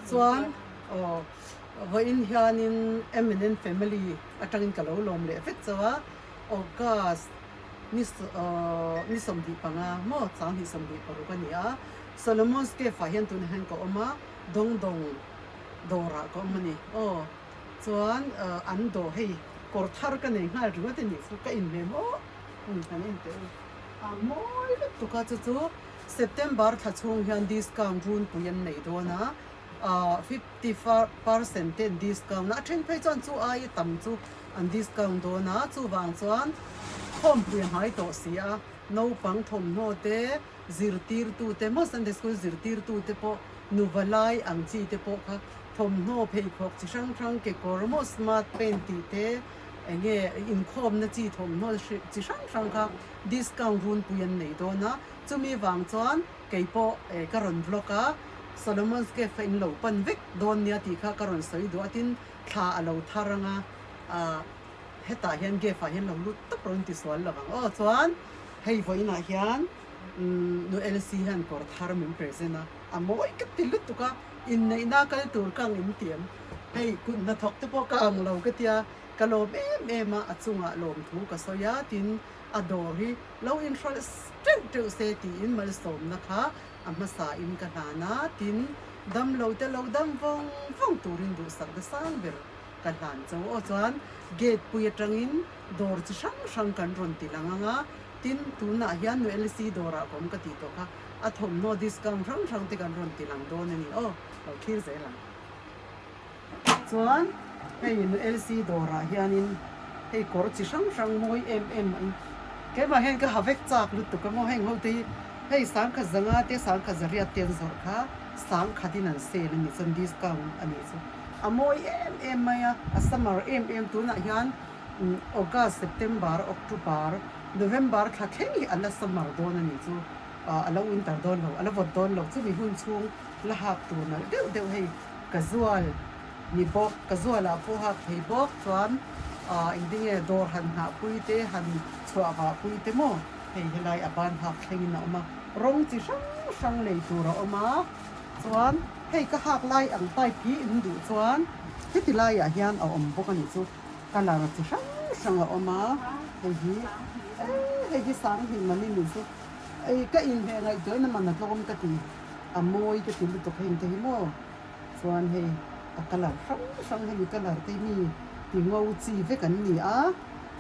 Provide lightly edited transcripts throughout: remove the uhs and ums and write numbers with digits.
Chuan aw vawiin hianin Eminent family atangin ka lo lawm leh vek chauh a, August ni ni 25 maw 2026 a ni a, Solomon's Cave ah hian tunah hian ka awm a, Dawngdawng dawrah ka awm a ni aw. Chuan an dawr hei kawr thar ka nei nghal ringawt a nih chu ka inhmeh maw kan en teh u a mawi lutuk a chu chu September thla chhung hian discount runpui an nei dawn a 50 percent te an discount a a then phei chuan chu aia tam chu an discount dawn a chuvang chuan khawmpui a hmai tawh si a naupang thawmhnaw te zirtirtu te maw Sunday school zirtirtu te pawh nuva lai ang chi te pawh kha Thawmhnaw pheikhawk chi hrang hrang, kekawr maw, smart pant tih te, eng nge inkhawmna chi thawmhnaw chi hrang hrang kha discount runpui an nei dawn a, chumi vang chuan kei pawh ka rawn vlog a, Solomon's Cave kha in lo pan vek dawn nia tih kha ka rawn sawi duh a, tin thla a lo thar ang a, ah hetah hian cave ah hian lo lut tawp rawn ti sual lo ang aw, chuan hei vawiinah hian Nu Elsie hian kawr thar min present a, a mawi ka ti lutuk a. Inneihna kal tur ka ang in tiam. Hei kut hnathawk te pawh ka ang lo ka tia, ka lawm em em a, a chungah lawmthu ka sawi a, tin a dawr hi lo inhrawlh teuh teuh se tiin malsawmna kha a hmasa in ka hlan a, tin damlo te lo dam vawng vawng turin duhsakna sang ber ka hlan cho aw chuan gate pui atangin dawr chi hrang hrang kan rawn ti lang ang a, tin tunah hian nu LC dawrah ka awm ka tih tawh kha. A thawmhnaw discount hrang hrang te kan rawn ti lang dawn a ni aw, lo thlir zel ang. Chuan hei LC dawrah hianin hei kawr chi hrang hrang mawi em em mai keimah hian ka ha vek chak lutuk a maw heng ho te hi hei sangkhat zanga te sangkhat zariat te an zawrh kha sangkhatin an sale a nih chuan discount a nih chu a mawi em em mai a, a summer em em tunah hian August, September, October, November thla thleng hi a la summer dawn a nih chu. A lo winter dawn lo, a la vawt dawn lo. Chumi hun chhung la hak tur nalh deuh deuh hei casual ni bawk, casual ah pawh hak thei bawk chuan engtin nge dawr han nghah pui te, han chhuah vah pui te maw hei helai a ban hak thlengin a awm a, rawng chi hrang hrang lei tur a awm a, chuan hei ka hak lai ang type hi in duh chuan heti laiah hian a awm bawk a nih chu. Colour chi hrang hrang a awm a, hei hi hei hi sanghnih man i ni chu ei ka inhmeh ngaihtuahna man a tlawm ka ti a mawi ka ti lutuk heng te hi maw chuan hei a colour hrang hrang hemi colour te hi mi ti ngo chi vek an ni a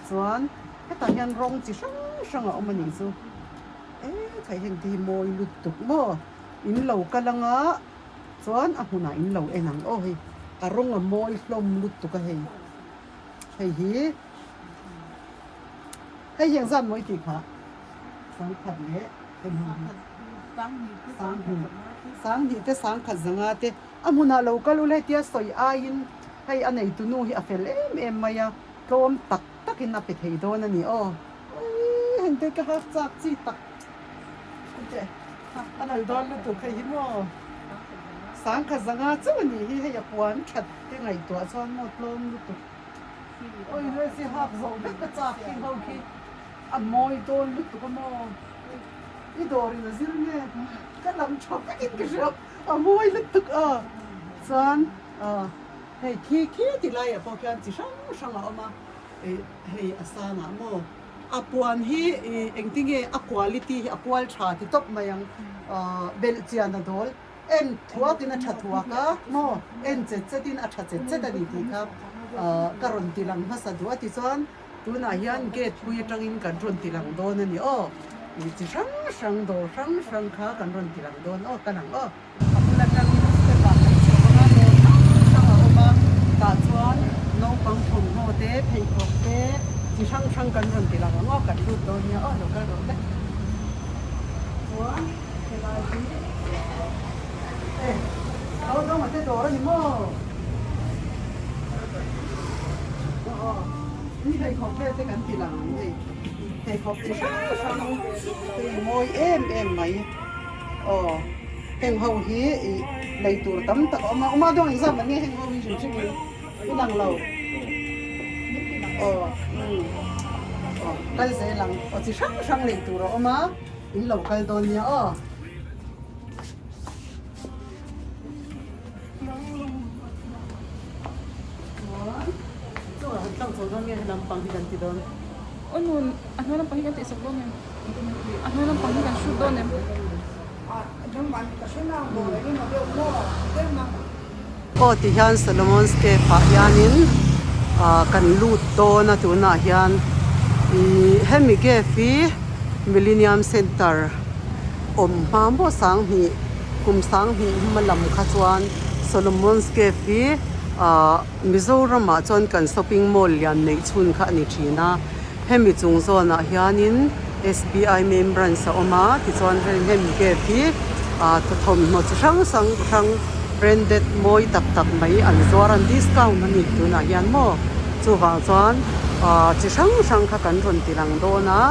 chuan hetah hian rawng chi hrang hrang a awm a nih chu e khai heng te hi mawi lutuk maw in lo kal anga Chuan a hmunah in lo en ang aw hei a rawng a mawi hlawm lutuk a hei hei hi hei hi engzat maw i tih kha sangkhat leh hei hmun hi sanghnih sanghnih te sangkhat zanga te a hmunah lo kal ula hetia sawi aiin hei a neitu nu hi a fel em em mai a tlawm tak takin a pe thei dawn a ni aw heng te ka hak chak chi tak. A nal dawn lutuk hei hi maw sangkhat zanga chauh a nih hi hei a puan that te ngaihtuah chuan maw tlawm lutuk awi hei si hak zawh vek a chak khi ho khi a mawi dawn lutuk a maw i dawr in a zir nge ka lam tha vek in ka hria a mawi lutuk a chuan hei khi khi ti laiah pawh khian chi hrang hrang a awm a hei a sangah maw. A puan hi engtinge a quality hi a kual tha ti tawp mai ang. Belh chian a dawl. En thuakin a tha thuak a maw? En chet chetin a tha chet chet a ni tih kha ka rawn ti lang hmasa duh a tichuan tunah hian gate pui atangin kan rawn ti lang dawn a ni aw. Chi hrang hrang dawr hrang hrang kha kan rawn ti lang dawn aw ka lang aw. A bul atangin step ah kan chhuk ang a, dawr hrang hrang a awm a, tah chuan naupang thawmhnaw te, pheikhawk te, chi hrang hrang kan rawn ti lang ang aw, kan lut dawn nia aw, lo kal rawh le. Chuan helai hi e lo dawng a te dawr a ni maw? Aw aw, ni pheikhawk vel te kan ti lang ang hei, pheikhawk chi hrang hrang te mawi em em mai. Aw heng ho hi ih lei tur tam tak a awm a, awm a dawn engzat mah nge heng ho hi hrim hrim in i lang lo aw umm aw kal zel ang aw chi hrang hrang lei tur a awm a in lo kal dawn nia aw. chho dawn nge helam pang hi kan ti dawn? Aw nu, a hnuai lampang hi kan tihsak dawn em? A hnuai lampang hi kan shoot dawn em? Aw ti hian Solomon's Cave ah hianin ah kan lut dawn a tunah hian ih hemi cave hi Millennium Centre awm hma maw sanghnih kum sanghnih hma lam kha chuan Solomon's Cave hi ah Mizoramah chuan kan shopping mall lian neih chhun kha a ni thin a hemi chung zawnah hianin S_B_I main branch a awm a tichuan hei hemi gate hi ah thawmhnaw chi hrang hrang hrang branded mawi tak tak mai an zuar a discount a ni tunah hian maw chuvang chuan ah chi hrang hrang kha kan rawn ti lang dawn a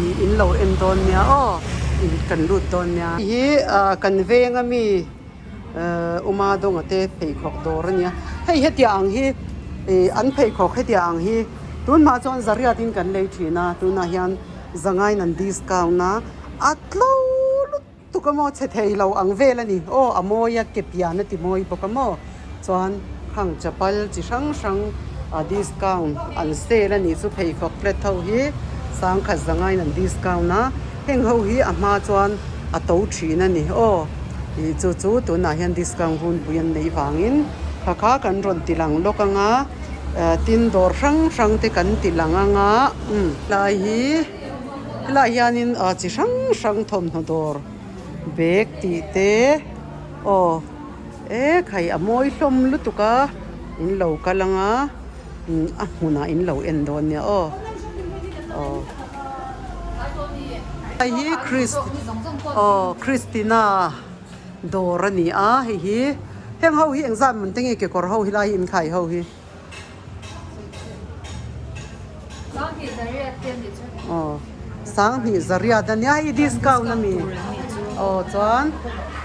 ih in lo en dawn nia aw in kan lut dawn nia. Hei hi ah kan veng ami. Uma dawnga te pheikhawk dawr a nia hei hetiang ang hi ih an pheikhawk hetiang ang hi tunhma chuan zariat in kan lei thin a tunah hian zangain an discount a a tlo lutuk a maw chhe thei lo ang vel a ni aw a mawi a ke pian a ti mawi bawk a maw chuan khang chapal chi hrang hrang a discount an sale a nih chu pheikhawk flat ho hi sangkhat zangain an discount a heng ho hi a hma chuan a to thin a ni aw. Ih chu chu tunah hian discount hunpui an neih vangin kha kha kan rawn ti lang lawk ang a tin dawr hrang hrang te kan ti lang ang a umm helai hi helaiah hianin ah chi hrang hrang thawmhnaw dawr bag tih te aw e khai a mawi hlawm lutuk a in lo kal ang a umm a hmunah in lo en dawn nia aw aw. Hei hi Chris aw Christina dawr a ni a hei hi heng ho hi engzat man te nge kekawr ho hi lai hi inkhai ho hi aw sanghnih zariat a nia hei discount a ni aw chuan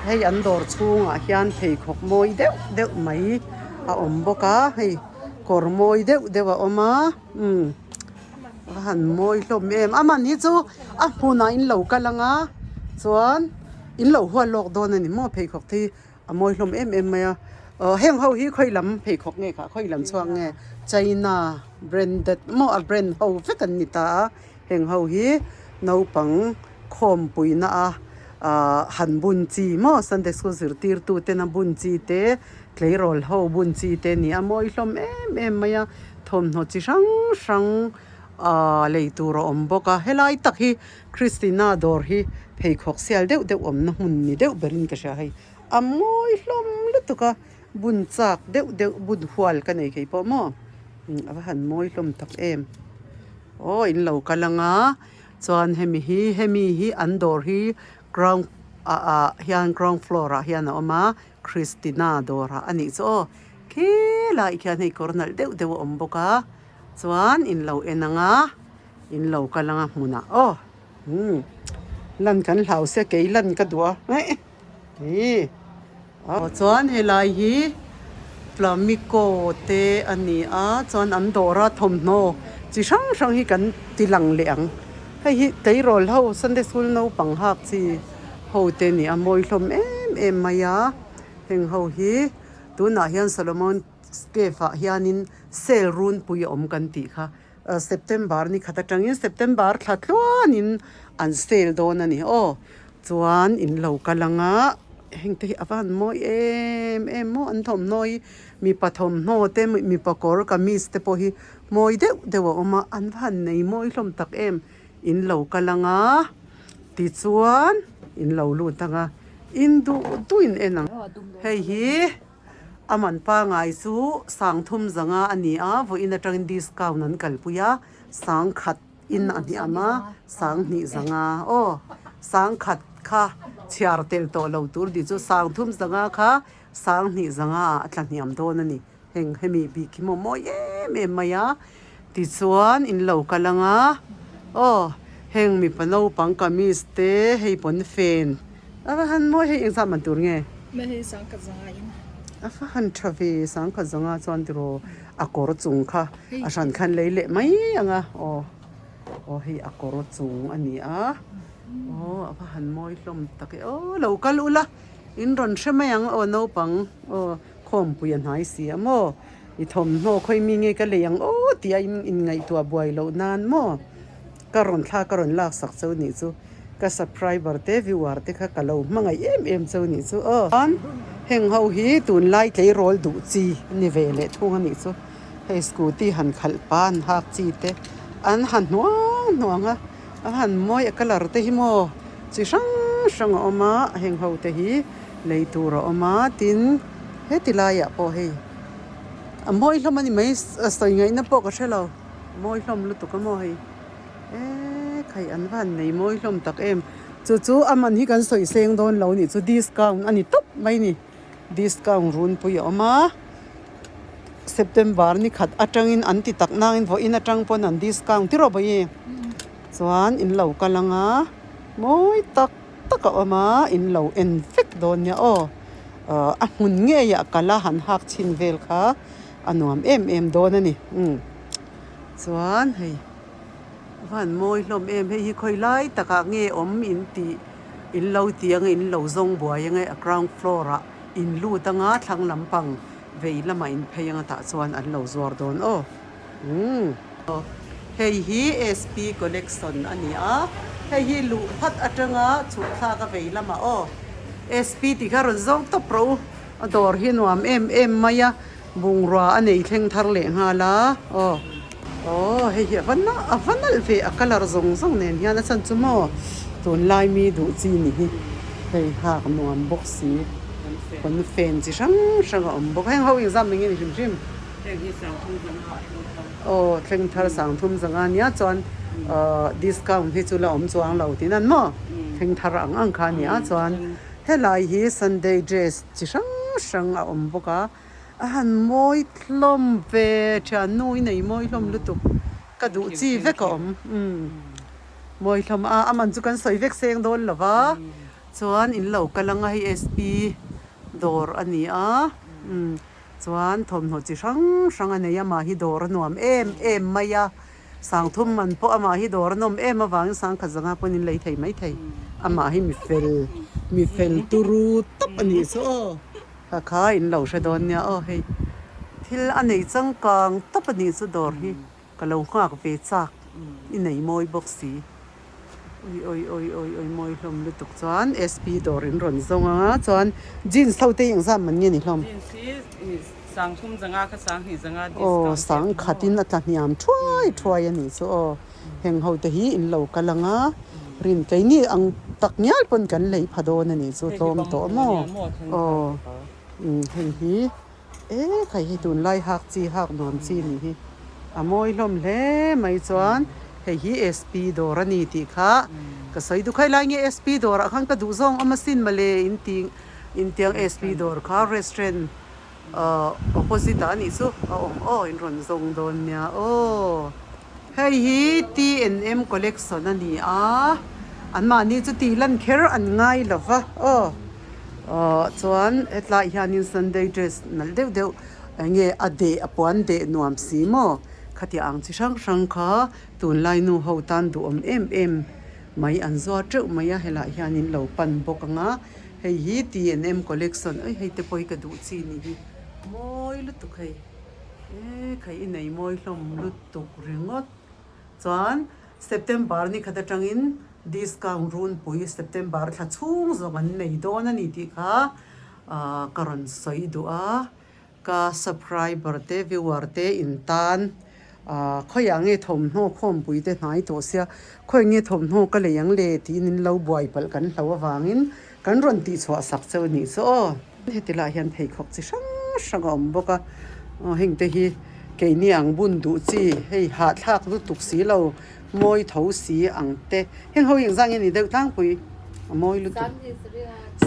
hei an dawr chhungah hian pheikhawk mawi deuh deuh mai a awm bawk a hei kawr mawi deuh deuh a awm a umm. A han mawi hlawm em a man hi chu a hmunah in lo kal ang a chuan in lo hual lawk dawn a ni maw pheikhawk te hi a mawi hlawm em em mai a aw heng ho hi khawi lam pheikhawk nge kha khawi lam chhuak nge china branded maw a brand ho vek an ni ta a heng ho hi naupang khawmpui na a ahh han bun chi maw sunday school zirtirtu ten a bun chi te tleirawl ho bun chi te a ni a mawi hlawm em em mai a. Thawmhnaw chi hrang hrang aaa lei tur a awm bawk a helai tak hi Christina dawr hi pheikhawk sial deuh deuh awmna hmun ni deuh berin ka hria hei a mawi hlawm lutuk a bun chak deuh deuh bun hual ka nei thei pawh maw a va han mawi hlawm tak em aw in lo kal ang a chuan hemi hi hemi hi an dawr hi ground ah ah hian ground floor ah hian a awm a Christina dawr ah a nih chu aw. Khi lai khian hei kawr nalh deuh deuh a awm bawk a chuan in lo en ang a in lo kal ang a hmunah aw umm lan kan hlau se kei lan ka duh a eih ih aw chuan helai hi flamingo te a ni a chuan an dawr a thawmhnaw chi hrang hrang hi kan ti lang leh ang hei hi tleirawl ho sunday school naupang hak chi ho te a ni a mawi hlawm em em mai a heng ho hi. Tunah hian Solomon Cave ah hianin sale runpui a awm kan tih kha September ni khat atangin September thla tluanin an sale dawn a ni aw. Chuan in lo kal ang a, heng te hi a va han mawi em em maw an thawmhnaw hi mipa thawmhnaw te mipa kawr kamis te pawh hi mawi deuh deuh a awm a, an va han nei mawi hlawm tak em. In lo kal ang a, tichuan in lo lut ang a, in duh duh in en ang. Hei hi a man pangai chu sangthum zanga a ni a, vawiin atangin discount an kalpui a, sangkhat in a hniam a, sanghnih zanga aw, sangkhat kha chhiar tel tawh lo tur tih chu sangthum zanga kha sanghnih zanga ah a tla hniam dawn a ni. Heng hemi bik hi maw mawi em em mai a tichuan in lo kal ang a aw heng mipa naupang kamis te hei pawn fen a va han mawi hei engzah man tur nge a va han tha ve sangkhat zanga chuan tiraw a kawr chung kha a hran khan lei leh mai ang a aw aw hei a kawr chung a ni a aw a va han mawi hlawm tak e aw lo kal ula in rawn hre mai ang aw naupang aw. Khawmpui a hnai si a maw? I thawmhnaw khawi mi nge ka lei ang aw tia in inngaihtuah buai loh nan maw ka rawn thla ka rawn lak sak cheu nih chu ka subscriber te viewer te kha ka lo hmangaih em em cheu nih chu aw. Chuan heng ho hi tunlai tleirawl duh chi ni ve leh thung a nih chu hei scooty han khalh pa an hak chi te an ha hnuang hnuang a a han mawi a colour te hi maw chi hrang hrang a awm a heng ho te hi lei tur a awm a tin heti laiah pawh hei a mawi hlawm a ni mai sawi ngaihna pawh ka hre lo a mawi hlawm lutuk a maw hei eee khai an va han nei mawi hlawm tak em chu chu a man hi kan sawi seng dawn lo nih chu discount a ni tawp mai ni discount runpui a awm a September ni khat atangin an ti tak nangin vawiin atang pawn an discount tirh aw bawihi chuan in lo kal anga mawi tak tak a awm a in lo en vek dawn nia aw ahh a hmun ngei ah kal a han hak chhin vel kha a nuam em em dawn a ni umm chuan hei a van mawi hlawm em hei hi khawi lai takah nge awm in tih in lo ti anga in lo zawng buai anga a ground floor ah in lut anga thlang lampang vei lamah in phei anga tah chuan an lo zuar dawn aw umm. Hei hi SP collection a ni a, hei hi luh phat atanga chhuk thlak a vei lamah aw. SP tih kha rawn zawng tawp rawh u, a dawr hi nuam em em mai a, bungrua a nei thleng thar leh nghal a aw. Aw hei hi a va nalh a va nalh ve a colour zawng zawng nen hian a chhan chu maw tunlai mi duh chi ni hi hei hak nuam bawk si pawn fen chi hrang hrang a awm bawk heng ho inzam eng nge ni hrim hrim. Heng hi sangthum zanga a thleng thar. Aw thleng thar sangthum zanga nia chuan discount hi chu la awm chuang lo tih nan maw thleng thar ang ang kha nia chuan helai hi Sunday dress chi hrang hrang a awm bawk a a han mawi hlawm ve thiannu i nei mawi hlawm lutuk ka duh chi vek a awm mawi hlawm a a man chu kan sawi vek seng dawn lo va chuan in lo kal anga hei sp dawr a ni a. Chuan thawmhnaw chi hrang hrang a nei a, amah hi dawr a nuam em em mai a, sangthum man pawh amah hi dawr a nawm em avangin sangkhat zanga pawn in lei thei mai thei, amah hi mi fel mi fel turu tawp a nih chu aw, kha kha in lo hre dawn nia aw hei thil a nei changkang tawp a nih chu dawr hi. Ka lo nghak ve chak i nei mawi bawk si. Ui oi oi oi oi mawi hlawm lutuk chuan SP dawr in rawn zawng anga chuan jeans ho te hi engzam man nge ni hlawm? Jeans hi sang thum zanga kha sang hnih zanga discount. Aw sang khat in a tla hniam thuai thuai a nih chu aw. Heng ho te hi in lo kal anga rin keini ang tak ngial pawn kan lei pha dawn a nih chu tlawm tawh maw? Aw hei hi. E khai hi tunlai hak chi hak nuam chi nih hi a mawi hlawm hle mai chuan hei hi SP dawr a ni tih kha ka sawi duh khailai nge SP dawrah khan ka duh zawng awm asin mawle in ti intiang SP dawr kha restaurant ahh opposite ah a nih chu a awm aw in rawn zawng dawn nia aw. Hei hi T&M collection a ni a anmahni chu tih lan kher an ngai lo va aw. Ahh chuan hetlai hianin sunday dress nalh deuh deuh eng nge a deh a puan deh nuam si maw khatiang ang chi hrang hrang kha tunlai nu ho tan duhawm em em mai an zuar teuh mai a helaiah hianin lo pan bawk ang a hei hi T and M collection awi hei te pawh hi ka duh chi ni hi mawi lutuk hei e khai i nei mawi hlawm lutuk ringawt chuan September ni khat atangin Discount runpui September thla chhung zawng an nei dawn a ni tih kha ka rawn sawi duh a, ka subscriber te viewer te in tan khawiah nge thawmhnaw khawmpui te hnai tawh sia khawi nge thawmhnaw ka lei ang le tiin in lo buai palh kan hlo avangin kan rawn tihchhuah sak cheu nih chu aw. Heti lah hian pheikhawk chi hrang hrang a awm bawk a, aw heng te hi keini ang bun duh chi hei hahthlak lutuk si lo. Mawi tho si ang te. Heng ho engzah nge ni deuh tlangpui a mawi lutuk.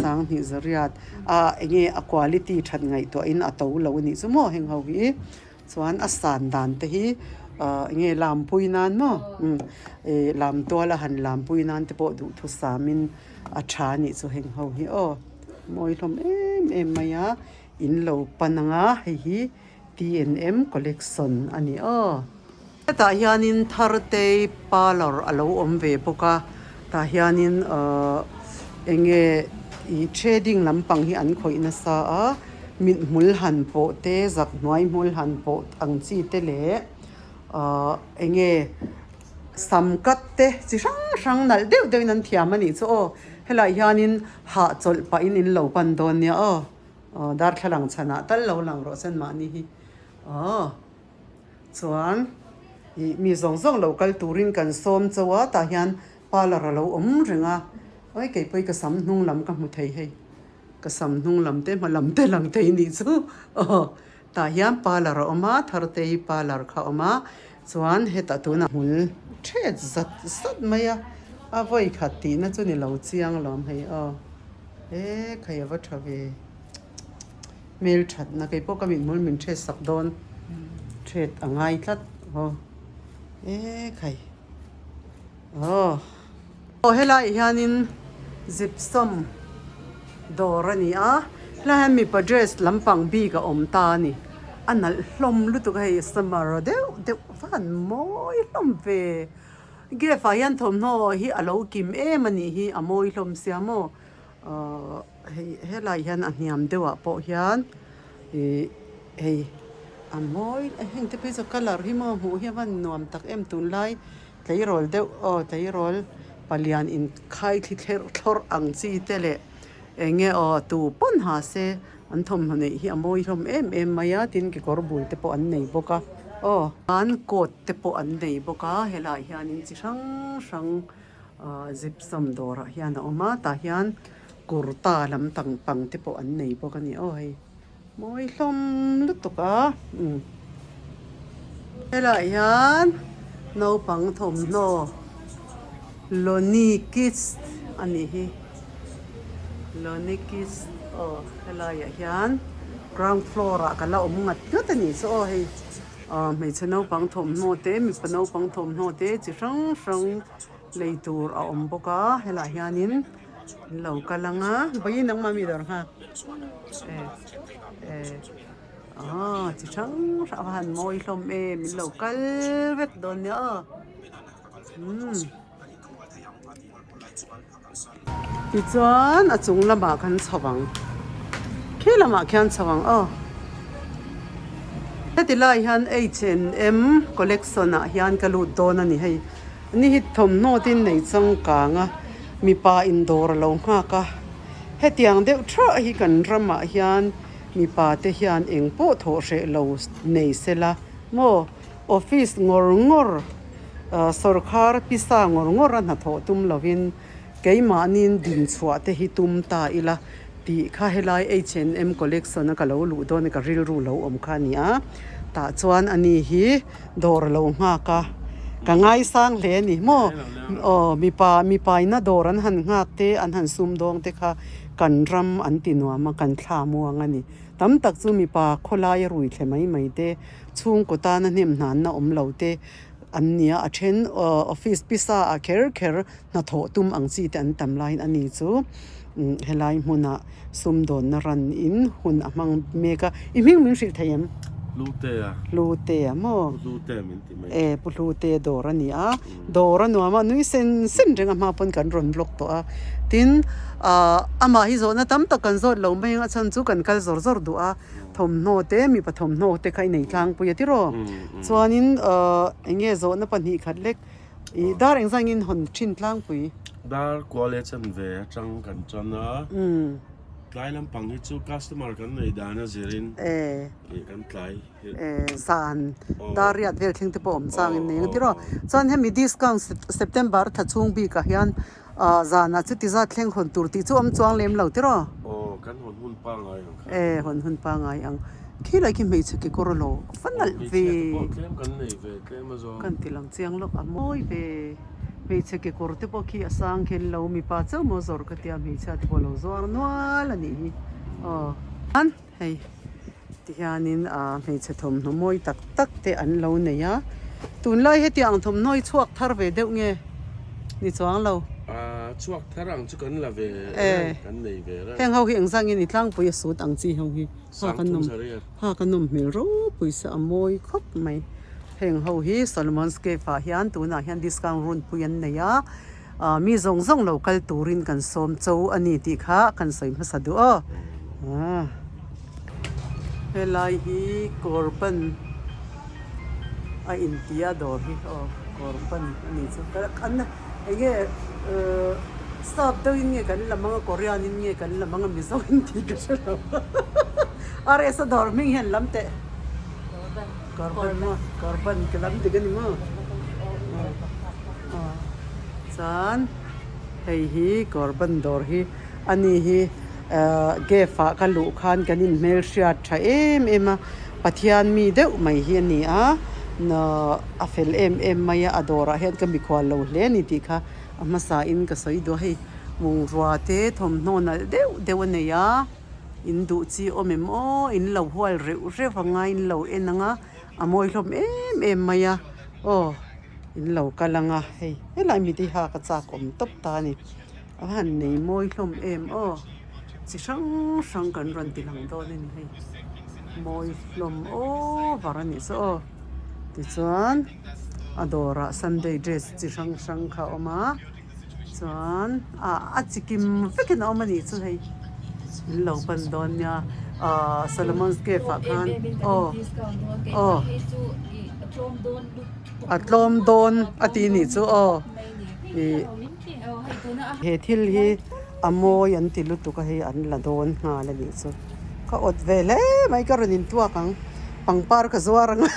Sanghnih zariat. A enge a quality that ngaihtuahin a to lo a nih chu maw heng ho hi. Chuan a san dan te hi enge lampui nan maw ih lam tuala han lampui nan te pawh duhthusamin a tha a nih chu heng ho hi aw. Mawi hlawm em em mai a in lo pan ang a hei hi T&M collection a ni aw. Hetah hianin Thartei parlour a lo awm ve bawk a, tah hianin ahh eng nge ih threading lampang hi an khawih nasa a, mithmul han pawh te zak hnuai hmul han pawh ang chi te leh Ahh eng nge sam cut te chi hrang hrang nalh deuh deuhin an thiam a nih chu aw. Helaiah hianin hahchawlh pahin in lo pan dawn nia aw. Aw darthlalang chhanah tal lo lang rawh sen mahni hi aw. Chuan ih mi zawng zawng lo kal turin kan sawm chauh a tah hian parlour a lo awm reng a oi kei pawh hi ka sam hnung lam ka hmu thei hei ka sam hnung lam te hma lam te lang thei nih chu aw tah hian parlour a awm a Thartei parlour kha a awm a chuan hetah tunah hmul thet zat zat mai a a vawi khat tihna chu ni lo chiang lawm hei aw e khai a va tha ve. Hmel thatna kei pawh ka mithmul min hriat sak dawn hriat a ngai tlat aw e khai aw. Aw helaiah hianin gypsum dawr a ni a helaiah hian mipa dress lampang bik a awm ta a ni a nalh hlawm lutuk a hei summer deuh deuh van mawi hlawm ve gate ah hian thawmhnaw hi a lo kim em a nih hi a mawi hlawm sia maw. Ahh hei helai hian a hniam deuh ah pawh hian ih hei a mawi heng te phei chu colour hi maw hmuh hi a van nuam tak em tunlai tleirawl deuh aw tleirawl palian in khai thli thlerh thlawrh ang chi te leh eng nge aw tu pawn ha se an thawmhnaw neih hi a mawi hlawm em em mai a tin kekawr bul te pawh an nei bawk a aw an coat te pawh an nei bawk a helaiah hianin chi hrang hrang. Ahh gypsum dawrah hian a awm a tah hian kurta lam tang pang te pawh an nei bawk a ni aw hei mawi hlawm lutuk a umm helaiah hian naupang thawmhnaw Loni kids a nih hi Loni kids aw helaiah hian ground floor ah ka la awm ngat ngat a nih chu aw hei. Ahh hmeichhe naupang thawmhnaw te mipa naupang thawmhnaw te chi hrang hrang lei tur a awm bawk a helaiah hianin an lo kal ang a vawiin nangmah mi dawr nghak eh eh aw chi hrang hrang a va han mawi hlawm em min lo kal vek dawn nia aw umm tichuan a chung lamah kan chho ang khi lamah khian chho ang aw heti lai hian H and M collection ah hian ka lut dawn a ni hei ni hi thawmhnaw tin nei changkang a mipa in dawr a lo nghak a hetiang deuh theuh hi kan ramah hian mipa te hian eng pawh thawh hreh lo nei sela maw Office ngawr ngawr, sawrkhar pisa ngawr ngawr a hnathawh tum lovin keimahniin din chhuah te hi tum ta ila tih kha helai H&M collection a ka lo luh dawn ka rilru lo awm kha a ni a, tah chuan ani hi dawr a lo nghak a, ka ngaisang hle a ni maw? Aw mipa mipaina dawr an han nghak te an han sumdawng te kha kan ram an ti nuam a kan thla muang a ni. Tam tak chu mipa khawlai a rui thle mai mai te. Chhungkaw tana hnem hnanna awm lo te an nia, a then office pisa ah kher kher hnathawh tum ang chi te an tam laiin a ni chu helai hmunah sumdawnna ran in hun a hmang mek a, i hming min hrilh thei em? Hlutea. Hlutea maw? Pu Hlutea min ti mai. E Pu Hlutea dawr a ni a, dawr a nuam a, nui sen sen reng a hma pawn kan rawn vlog tawh a, tin ah amah hi zawhna tam tak kan zawt lo mai ang a chhan chu kan kal zawr zawr duh a. Thawmhnaw te mipa thawmhnaw te kha i nei tlangpui a tiraw? Chuanin eng nge zawhna pahnih khat lek ih dar engzah engin hawn thin tlangpui? Dar kual leh chanve atang kan tan a, tlai lampang hi chu customer kan nei dan a zirin ih kan tlai hi. Zan dar riat vel thleng te pawh awm chang in nei ang tiraw? Chuan hemi discount September thla chhung bikah hian Ah zanah chuti zat thleng hawn tur tih chu awm chuang lem lo tiraw? Aw, kan hawn hun pangai ang kha. E, hawn hun pangai ang. Khilai khi hmeichhe kekawr lo va nalh ve. Hmeichhia te pawh tlem kan nei ve, tlem a zawng. Kan ti lang chiang lawk a mawi ve. Hmeichhe kekawr te pawh khi a sang khen lo, mipa chauh maw zawrh ka tia hmeichhia te pawh lo zuar nual a nih hi. Aw. Chuan hei tihianin ah hmeichhe thawmhnaw mawi tak tak te an lo nei a, tunlai hetiang ang thawmhnaw hi chhuak thar ve deuh nge ni chuang lo? Ahh chhuak thar ang chu kan la ve reng, kan nei ve reng. Heng ho hi engzah nge ni tlangpui a sut ang chi ho hi? Ha kan nawm ha kan nawm hmel ropui se a mawi khawp mai. Heng ho hi Solomon's Cave ah hian tunah hian discount runpui an nei a, ah mi zawng zawng lo kal turin kan sawm cho a ni tih kha kan sawi hmasa duh aw. Helai hi kawr ban A inti a dawr hi aw kawr ban a nih chu ka an eng nge uhh sap deuh in nge kan lam anga korean in nge kan lam anga mizo in tih ka hre lo RS a dawr hming hian lam teh kawr ban maw kawr ban ka lam dik a ni maw aw chuan hei hi kawr ban dawr hi a ni hi ahh gate ah ka luh khan kan inhmelhriat tha em em a. Pathian mi deuh mai hi a ni a, a fel em em mai a, a dawrah hian ka mikhual lo hle a ni tih kha a hmasa in ka sawi duh a, hei bungrua te thawmhnaw nalh deuh deuh a nei a, in duh chi awm em aw, in lo hual reuh reuh ang a, in lo en ang a, a mawi hlawm em em mai a, aw in lo kal ang a, hei helai mite hi ha ka chak awm tawp ta a ni, a han nei mawi hlawm em aw. Chi hrang hrang kan rawn ti lang dawn a ni hei. Mawi hlawm over a nih chu aw. Tichuan a dawrah sunday dress chi hrang hrang kha a awm a, chuan ah a chi kim vekin a awm a nih chu hei. In lo pan dawn nia ah Solomon's cave ah khan aw aw a tlawm dawn a ti nih chu aw ih he thil hi. A mawi an ti lutuk a hei an la dawn nghal a nih chu. Ka awt ve hle mai ka rawn intuak ang. Pangpar ka zuar ang a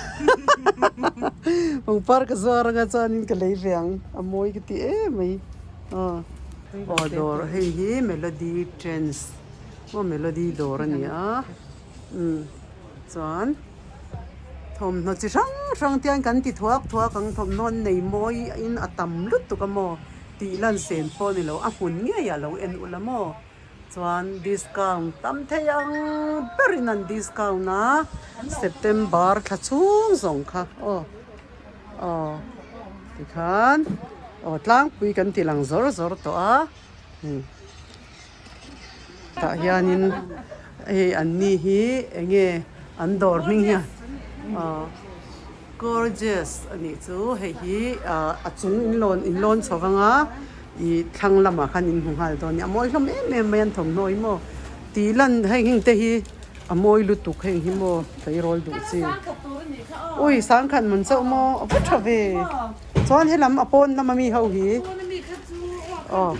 pangpar ka zuar ang a chuanin ka lei ve ang. A mawi ka ti em mai. Aw aw dawr hei hi Melody Trends maw Melody dawr a ni a umm chuan thawmhnaw chi hrang hrang te hian kan ti thuak thuak ang thawmhnaw an nei mawi in a tam lutuk a maw. Tih lan sen pawh ni lo, a hmun ngei a lo en ula maw? Chuan discount tam thei ang berin an discount a, September thla chhung zawng kha aw aw tikhan aw tlangpui kan ti lang zawr zawr tawh a umm tah hianin hei an ni hi eng nge an dawr hming hian aw. Gorgeous a nih chu hei hi a chung in lawn in lawn chho vang a ih thlang lamah khan in hmu nghal dawn a ni a mawi hlawm em em mai an thawmhnaw hi maw tih lan heng heng te hi a mawi lutuk heng hi maw tleirawl duh chi ui sangkhat man chauh maw a va tha ve chuan helam a pawn lama mi ho hi aw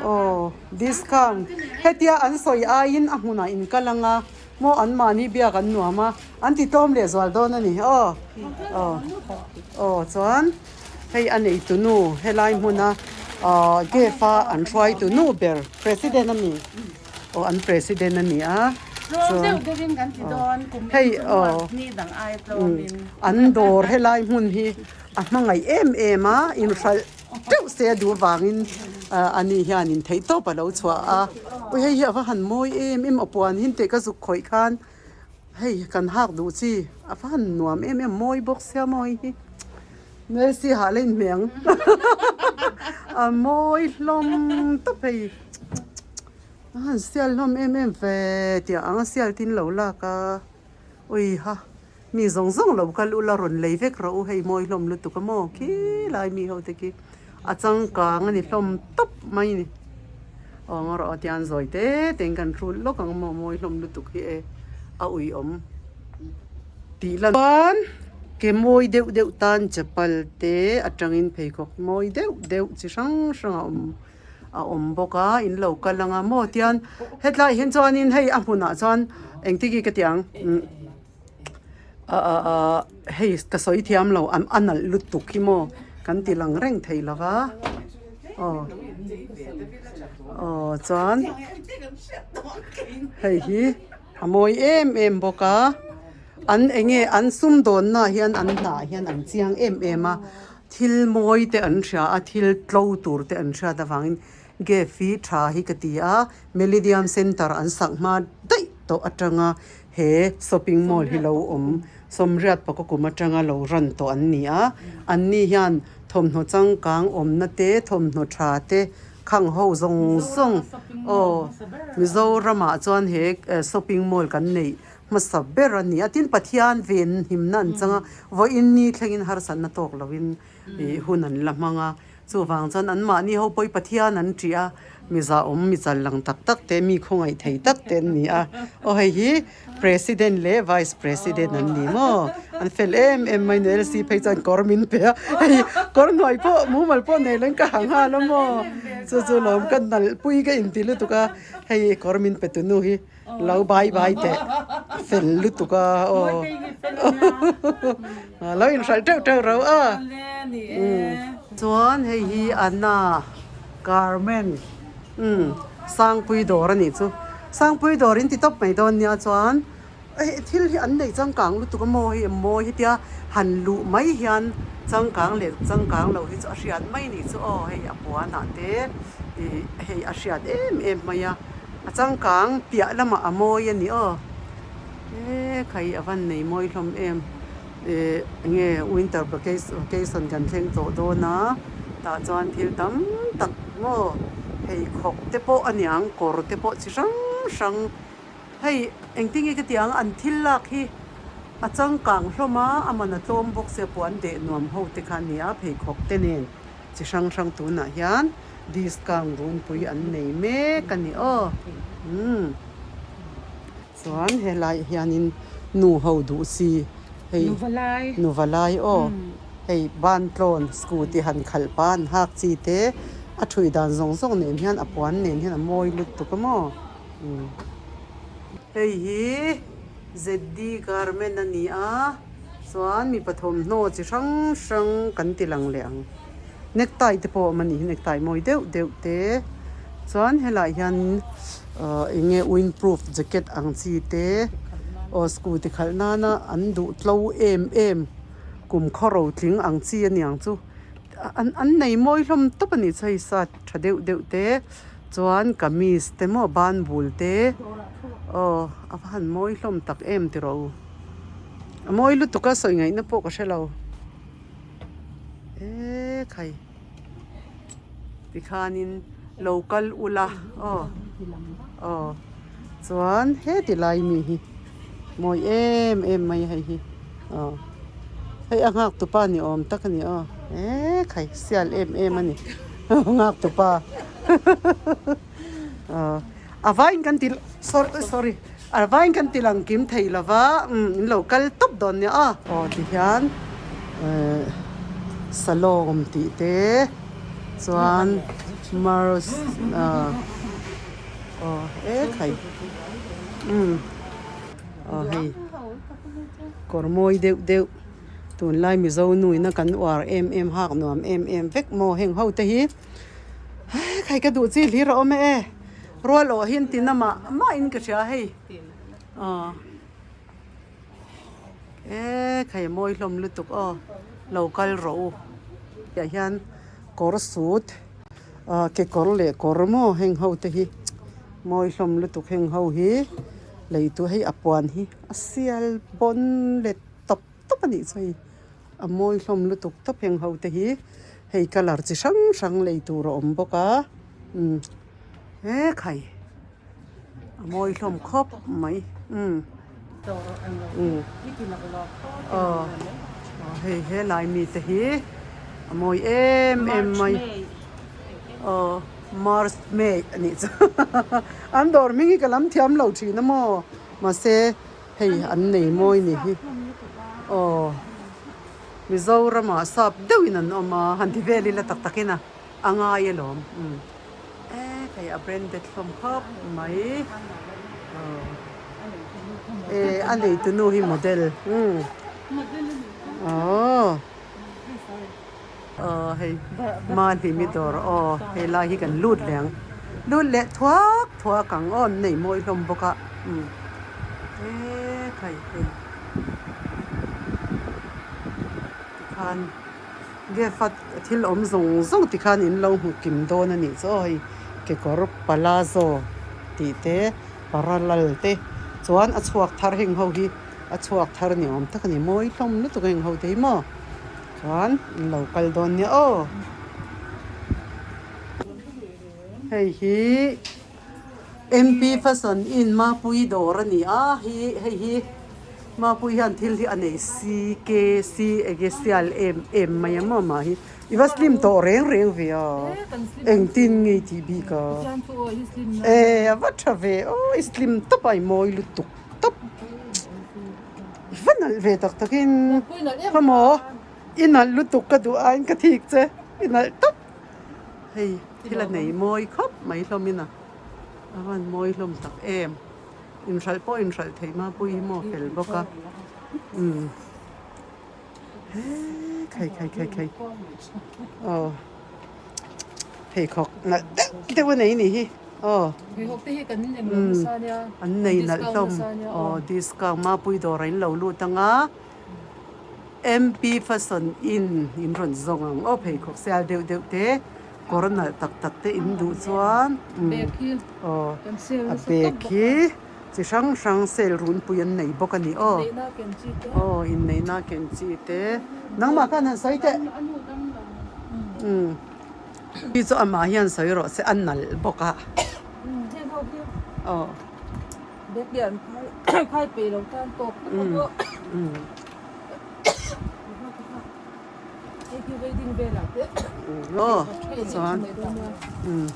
aw discount hetia an sawi aiin a hmunah in kal ang a. Maw an mahni biak an nuam a, an ti tlawm leh zual dawn a ni aw. Aw aw chuan hei a nei tu nu helai hmuna aw gate a an hruai tu nu ber president a ni aw an president a ni a chuan hei aw an dawr helai hmun hi a hmangaih em em a inhralh teuh se a duh vangin a ni hianin theihtawp a lo chhuah a ui hei hi a va han mawi em em a puan hin teh ka zuk khawih khan hei kan hak duh chi a va han nuam em em mawi bawk sia maw hei hi Mercy hah la inhmeh ang a mawi hlawm tawp hei a han sial hlawm em em ve tih ang a sial tin lo lak a ui ha. Mi zawng zawng lo kal ula rawn lei vek rawh u hei mawi hlawm lutuk a maw khilai mi ho te khi a changkang a ni hlawm tawp mai a ni aw ngaw rawh aw tiang zawi te te in kan hrul lawk ang maw mawi hlawm lutuk hi e a ui awm tih lan chuan ke mawi deuh deuh tan chapal te atangin pheikhawk mawi deuh deuh chi hrang hrang a awm a awm bawk a in lo kal ang a maw tian hetlai hian chuanin hei a hmunah chuan engtin nge ka tih ang hei ka sawi thiam lo a nalh lutuk hi maw kan ti lang reng thei lo va aw aw chuan hei hi a mawi em em bawk a an eng nge an sumdawnna ah hian an hnah hian an chiang em em a thil mawi te an hria a thil tlo tur te an hriat avangin gate hi tha hi ka ti a Meridian Centre an sak hma daih tawh atanga he shopping mall hi lo awm sawmriat pakaw kum atanga lo run tawh an ni a an ni hian thawmhnaw changkang awmna te thawmhnaw tha te khang ho zawng zawng aw Mizoramah chuan he shopping mall kan neih hmasa ber a ni a tin Pathian ven himna an chang a vawiin ni thlengin harsatna tawk lovin ih hun an la hmang a. Chuvang chuan anmahni ho pawh hi Pathian an ṭih a, Mi zahawm mi chal lang tak tak te mi khawngaih thei tak te an ni a aw hei hi President leh Vice President an ni maw an fel em em mai ni LC phei chuan kawr min pe a hei kawr hnuai pawh mumal pawh nei lo in ka ha nghal a maw chu chu lawm ka nalh pui ka inti lutuk a hei kawr min pe tu nu hi lo bai bai teh fel lutuk a aw lo inhralh teuh teuh rauh a chuan hei hi Anna Garment umm Sangpui dawr a nih chu Sangpui dawr in ti tawp mai dawn nia chuan hei thil hi an nei changkang lutuk a maw hei mawi hetia han luh mai hian changkang leh changkang lo hi chu a hriat mai nih chu aw hei a puanah te ih hei a hriat em em mai a a changkang piah lamah a mawi a ni aw e khai a van nei mawi hlawm em. Ih enge winter vacation kan thleng tawh dawn a tah chuan thil tam tak maw pheikhawk te pawh a niang kawr te pawh chi hrang hrang hei engtin nge ka tih ang an thil lak hi a changkang hlawm a a man a tlawm bawk sia puan deh nuam ho te kha a ni a pheikhawk te nen chi hrang hrang tunah hian discount runpui an nei mek a ni aw umm. Chuan helaiah hianin nu ho duh si hei nuva lai aw hei bantlawn scooty han khalh pah an hak chi te a thui dan zawng zawng nen hian a puan nen hian a mawi lutuk a maw umm hei hi Z_D garment a ni a chuan mipa thawmhnaw chi hrang hrang kan ti lang leh ang necktie te pawh a awm a nih hi necktie mawi deuh deuh te chuan helaiah hian ahh eng nge windproof jacket ang chi te aw scooty khalh nana an duh tlo em em kum khaw ro tling ang chi a niang chu an an nei mawi hlawm tawp a nih chu hei sat tha deuh deuh te chuan kamis te maw banbul te aw a va han mawi hlawm tak em tiraw u a mawi lutuk a sawi ngaihna pawh ka hre lo. E khai tikhanin lo kal ula aw aw chuan heti lai mi hi mawi em em mai hei hi aw hei a nghak tupa ni awm tak a ni aw e khai sial em em a ni nghak tupa aw a vaiin kan ti sorry a vaiin kan ti lang kim thei lo va umm in lo kal tawp dawn nia aw. Aw ti hian ehh salawm tih te chuan mars ah aw e khai umm aw hei kawr mawi deuh deuh tunlai mizo nu ina kan uar em em hak nuam em em vek maw heng ho te hi. Hei ka duh chi hlir a awm e rual awh hi an ti na mah mah in ka hria hei aw e khai a mawi hlawm lutuk aw lo kal rawh u tah hian kawr sut ah kekawr leh kawr maw heng ho te hi mawi hlawm lutuk heng ho hi lei tur hei a puan hi a sial bawn let tawp tawp a nih chu hei. A mawi hlawm lutuk tawp heng ho te hi hei colour chi hrang hrang lei tur a awm bawk a umm he khai a mawi hlawm khawp mai umm umm aw hei helai mi te hi a mawi em em mai aw march may a nih chu an dawr hming hi ka lam thiam lo thin a maw mahse. Hei an nei mawi ni hi aw Mizoramah sap deuhin an awm a han ti vel ila tak takin a a ngai alawm umm e hei a branded hlawm khawp mai aw e a neitu nu hi model umm aw aw hei Mahlimi dawr aw hei lai hi kan lut leh ang lut leh thuak thuak ang aw an nei mawi hlawm bawk a umm e khai hei tikhan gefa thil awm zawng zawng tikhan in lo hmu kim dawn a nih chu aw hei kekawr palazzo tih te parallel te chuan a chhuak thar heng ho hi a chhuak thar ni awm tak a ni mawi hlawm lutuk a heng ho te hi maw. Chuan in lo kal dawn nia aw. Hei hi MP Fashion Inn Mapui dawr a ni a hi hei hi Mapui hian thil hi a nei C K C enge sial em em mai a maw mah hi. I va slim tawh reng reng ve a, engtin nge i tih bik a? E a va tha ve aw, i slim tawp a i mawi lutuk tawp. I va nalh ve tak takin khawmaw i nalh lutuk ka duh aiin ka thik che, i nalh tawp. Hei thil a nei mawi khawp mai hlawm in a, a van mawi hlawm tak em. Inhralh pawh inhralh theih mapui hi maw fel bawk a umm. Khai khai khai khai aw pheikhawk nalh deuh deuh a nei a nih hi aw Pheikhawk te hi kan eng lo nasa nia an nei nalh hlawm aw discount mapui dawr ah in lo lut ang a M P fashion in in rawn zawng ang aw pheikhawk sial deuh deuh te kawr nalh tak tak te in duh chuan aw a bag hi. Chi hrang hrang sale runpui an nei bawk a ni aw. Aw inneihna ken chi te. Nangmah khan han sawi teh. Umm. Hi chu amah hian sawi rawh se a nalh bawk a. Aw. Umm. Aw chuan. Umm.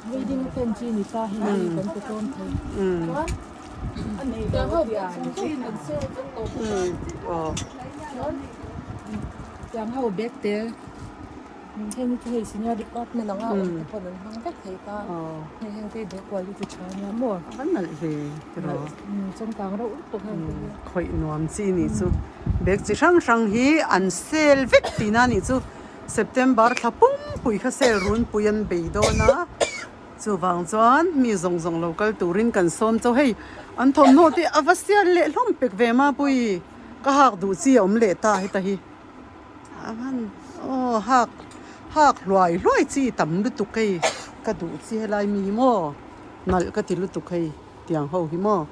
Wedding a fan chi ni ta hei hi kan pe tlawm thei chuan a nei lo ho pawh chung chungin an sale vek tawh bawk a chuan tiang ho bag te heng hi chu hei senior department anga awm te pawn an hmang vek thei ta hei heng te hi bag quality tha ania maw a nalh ve tiraw changkang reuh lutuk heng te hi khawih nuam chi nih chu bag chi hrang hrang hi an sale vek tihna nih chu. September thla pumpui kha sale runpui an bei dawn a, chuvang chuan mi zawng zawng lo kal turin kan sawm chauh. Hei an thawmhnaw te a va sial leh hlawm pek ve mapui ka hak duh chi a awm leh ta heta hi a van aw hak hak hluai hluai chi tam lutuk hei ka duh chi helai mi hi maw nalh ka ti lutuk hei tiang ho hi maw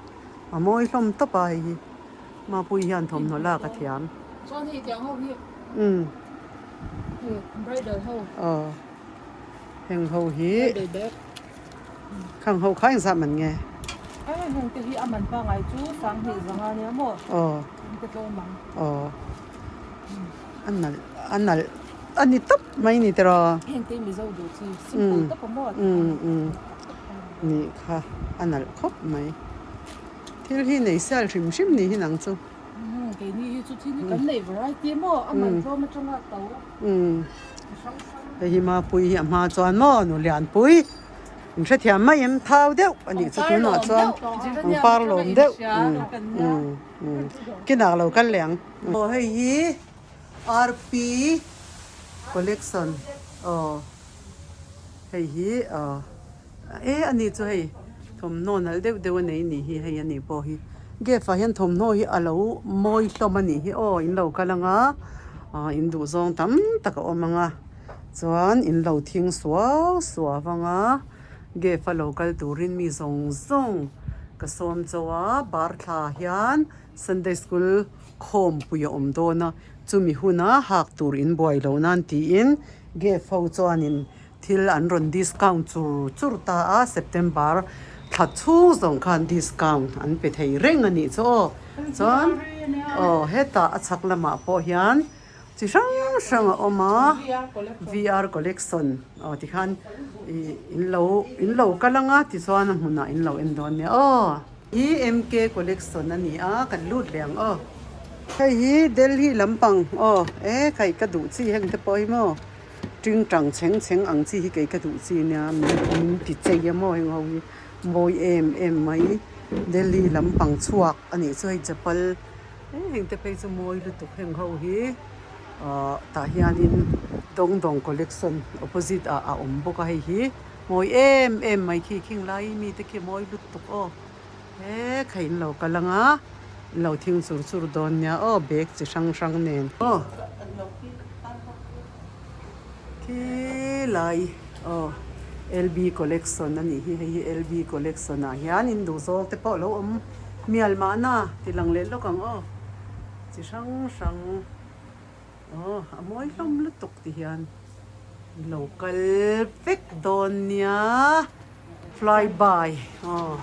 a mawi hlawm tawp a hei hi. Mapui hian thawmhnaw lak a thiam. Chuan hei tiang ho hi. Umm. Hei bridal ho. Aw. Heng ho hi. Bridal bag. Khang ho kha engzah man nge? A heng te hi a man pangai chu sanghnih zanga nia maw? Aw. An pe tlawm ang. Aw. A nalh a nalh a ni tawp mai ni tiraw? Heng te hi Mizo duh chi simple tawp a maw? Umm umm. Nih kha a nalh khawp mai. Thil hi nei sial hrim hrim ni hi nang chu. Umm keini hi chu thil hi kan nei variety maw a man tlawm atanga to hrang hrang. Hei hi Mapui hi a hma chuan maw nu Lianpui in hrethiam mai em thau deuh a nih chu tunah chuan pangpar lawm deuh umm umm kinah lo kal leh ang. Aw hei hi RP collection aw hei hi aw. E a ni chu hei thawmhnaw nalh deuh deuh a nei nih hi hei a nih pawh hi gate ah hian thawmhnaw hi a lo mawi hlawm a nih hi aw in lo kal ang a ah in duh zawng tam tak a awm ang a chuan in lo thing suau suau ang a gate a lo kal turin mi zawng zawng ka sawm chauh a bar thla hian sunday school khawmpui a awm dawn a chumi huna hak tur in buai loh nan tiin gate ho chuanin. Thil an rawn discount chur chur ta a, September thla chhung zawng khan discount an pe thei reng a nih chu aw. Chuan aw hetah a chhak lamah pawh hian chi hrang hrang a awm a, VR collection aw tikhan ih in lo in lo kal ang a tichuan a hmunah in lo en dawn nia aw. Hi MK collection a ni a, kan lut leh ang aw. Hei hi Delhi lampang aw e khai ka duh chi heng te pawh hi maw. Tingtang chheng chheng ang chi hi kei ka duh chi nia min ti chei a maw heng ho hi mawi em em mai Delhi lampang chhuak a nih chu hei chapal heng te phei chu mawi lutuk heng ho hi ahh tah hianin dawng dawng collection opposite ah a awm bawk a hei hi mawi em em mai khi khing lai mite khi mawi lutuk aw he kha in lo kal ang a in lo thing chur chur dawn nia aw bag chi hrang hrang nen aw. Khi lai aw LB collection a nih hi hei hi LB collection ah hian in duh zawng te pawh a lo awm mial mahna ti lang leh lawk ang aw chi hrang hrang aw a mawi hlawm lutuk ti hian lo kal vek dawn nia fly by aw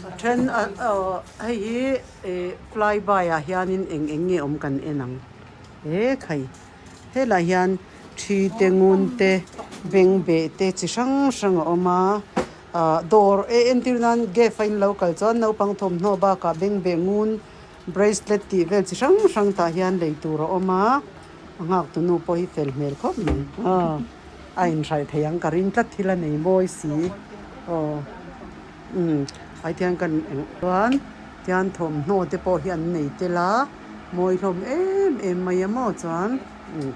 a then aw hei hi ih fly by ah hianin eng eng nge awm kan en ang he khai. Helaiah hian thi te ngun te bengbeh te chi hrang hrang a awm a ah dawr e entir nan gate a in lo kal chuan naupang thawmhnaw bakah bengbeh ngun bracelet tih vel chi hrang hrang tah hian lei tur a awm a a nghak tu nu pawh hi fel hmel khawp mai aw a inhraih thei ang ka ring tlat thil a nei mawi si aw umm ai tiang kan eng chuan tian thawmhnaw te pawh hi an nei tel a mawi hlawm em em mai a maw chuan umm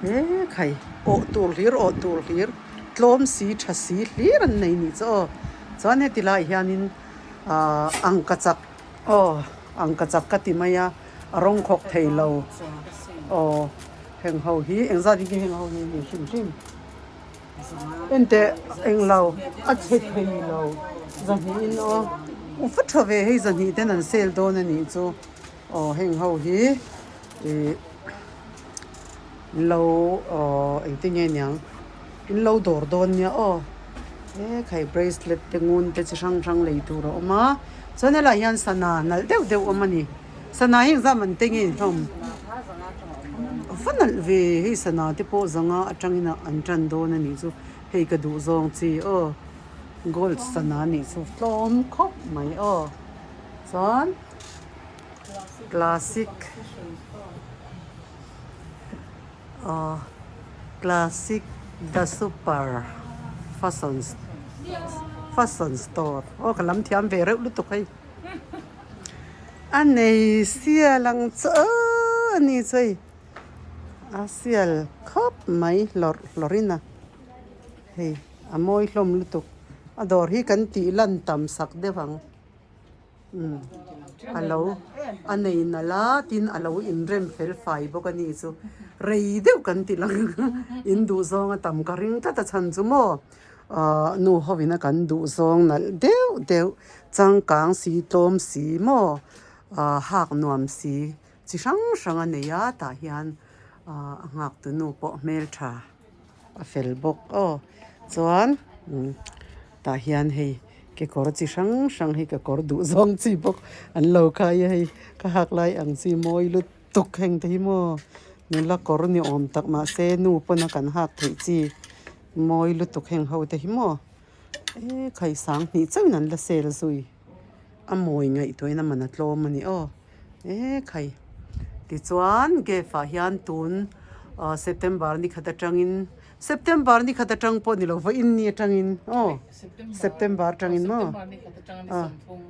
he khai awh tur hlir awh tur hlir tlawm si tha si hlir an nei nih chu aw chuan heti laiah hianin ahh angka chak aw angka chak ka ti mai a a rawng khawk thei lo aw heng ho hi engzat in nge heng ho hi ni hrim hrim. Enteh englo a chhe thei lo zahnih in aw u va tha ve hei zahnih ten an sale dawn a nih chu aw heng ho hi ih lo aw engtin nge niang in lo dawr dawn nia aw he khai bracelet te ngun te chi hrang hrang lei tur a awm a chuan helaiah hian sana nalh deuh deuh a awm a ni. Sana hi engzah man te nge hlawm? Va nalh ve hei sana te pawh zanga atangin an tan dawn a nih chu hei ka duh zawng chi aw gold sana a nih chu tlawm khawp mai aw chuan classic aw classic the super fashion fashion store aw ka lam thiam ve reuh lutuk hei. A nei sial ang chu a ni chu hei a sial khawp mai hlawrh hlawrh in a hei a mawi hlawm lutuk a dawr hi kan tih lan tam sak deuh ang umm a lo a nei nalh a tin a lo inrem fel fai bawk a ni chu rei deuh kan ti lang in duh zawng a tam ka ring tlat a chhan chu maw. Ahh nu ho ina kan duh zawng nalh deuh deuh changkang si tlawm si maw ahh hak nuam si chi hrang hrang a nei a tah hian ahh a nghak tu nu pawh hmeltha a fel bawk aw chuan umm tah hian hei kekawr chi hrang hrang hi kekawr duh zawng chi bawk an lo khai a hei ka hak lai ang chi mawi lutuk heng te hi maw nula kawr ni awm tak mahse nu pawn a kan hak theih chi. Mawi lutuk heng ho te hi maw e khai sang hnih chauhin an la sel zui a mawi ngaihtuahin a man a tlawm a ni aw e khai tichuan gate ah hian tun ah September ni khat atangin September ni khat atang pawh ni lo vawiin ni atangin aw September atangin maw ah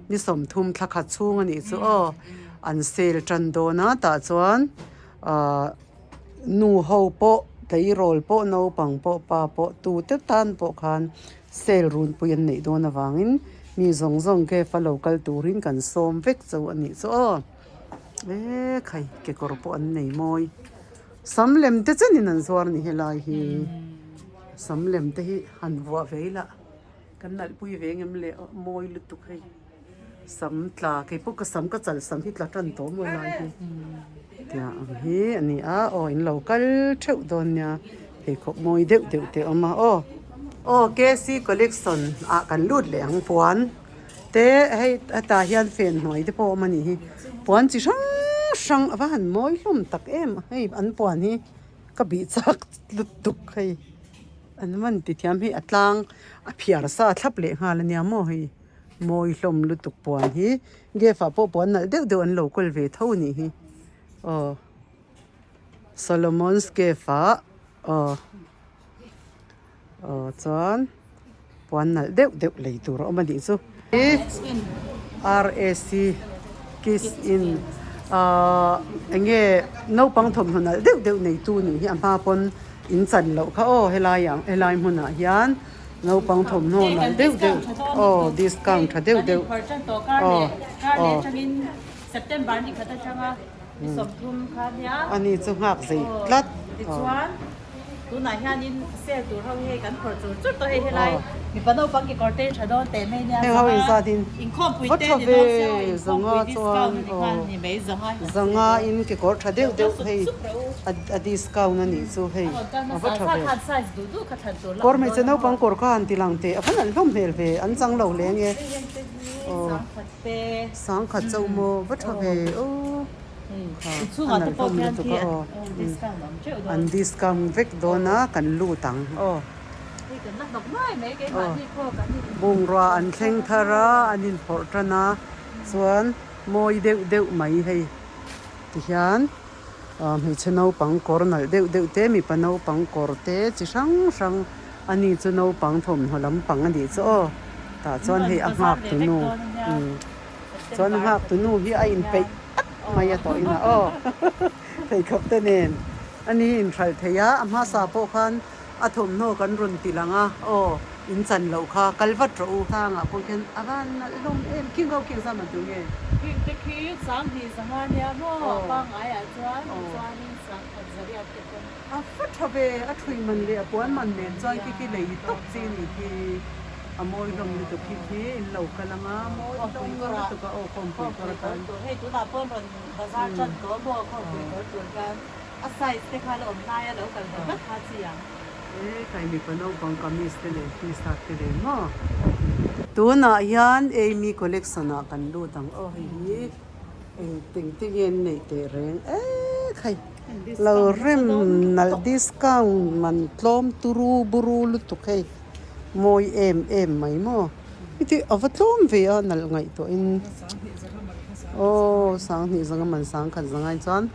ni sawmthum thla khat chhung a nih chu aw an sale tan dawn a tah chuan ah. Nu ho pawh tleirawl pawh naupang pawh pa pawh tute tan pawh khan sale runpui an neih dawn avangin mi zawng zawng cafe a lo kal turin kan sawm vek chu a nih chu aw e khai kekawr pawh an nei mawi sam lem te chenin an zuar a ni helai hi sam lem te hi han vuah ve ila kan nalh pui ve ngem le aw mawi lutuk hei. Sam tla kei pawh ka sam ka chal sam hi tla tan tawh maw lai hi tiang ang hi a ni a aw in lo kal theuh dawn nia pheikhawk mawi deuh deuh te a awm a aw. Aw K C collection ah kan lut leh ang puan te hei hetah hian fen hnuai te pawh a awm a nih hi puan chi hrang hrang a va han mawi hlawm tak em hei an puan hi ka bih chak lutuk hei an man ti thiam hei a tlang a phiar sa thlap leh nghal a nia maw hei. Mawi hlawm lutuk puan hi gate ah pawh puan nalh deuh deuh an lo kawl ve tho a nih hi aw Solomon's cave ah aw aw chuan puan nalh deuh deuh lei tur a awm a nih chu R A C kiss in ahh eng nge naupang thawmhnaw nalh deuh deuh neitu nih hi a hma pawn in chan loh kha aw helai ah helai hmunah hian. Naupang thawmhnaw nalh deuh deuh aw discount tha deuh deuh aw aw ani chu nghak zei tlat aw. Heng ho inzat in va tha ve zanga chuan aw zanga in kekawr tha deuh deuh hei a discount a nih chu hei a va tha ve. Kawr hmeichhe naupang kawr kha han ti lang teh a va nalh hlawm hmel ve an chang lo hle nge aw sangkhat chauh maw va tha ve aw. A nalh hlawm lutuk a aw. An discount vek dawn a kan lut ang aw. Bungrua an thleng thar a an inphawrh tan a chuan mawi deuh deuh mai hei tihian hmeichhe naupang kawr nalh deuh deuh te mipa naupang kawr te chi hrang hrang ani chu naupang thawmhnaw lampang a nih chu aw tah chuan hei a nghak tunu chuan a nghak tunu hi a inpeih at mai a tawh inah aw pheikhawk te nen ani hi inhralh thei a a hmasa pawh khan a thawmhnaw kan rawn ti lang a aw in chan loh kha kal vat rawh u. Sangah pawh khian a van nalh hlawm em khing ho khing zam an tu nge? Khing te khi sanghnih zanga nia maw a pangaiah chuan chuanin sangkhat zariat te pawn. A va tha ve a thui man leh a puan man nen chuan khi khi lei tawp chi ni khi a mawi hlawm lutuk khi khi in lo kal anga mawi hlawm lutuk a aw khawmpui kawr atan. Hei tunah pawn rawn bazar tan tawh maw khawmpui kawr tur hian. A size te kha la awm lai a lo kal ve vat kha chi ang. E kai mipa naupang kamis te leh t-shirt te leh maw. Tunah hian Amy collection ah kan lut ang aw hei hi eng teng te nge an neih teh reng e khai lo rem nalh discount man tlawm turu buru lutuk hei mawi em em mai maw heti a va tlawm ve a nalh ngaihtuah in aw sanghnih zanga man sangkhat zanga chuan.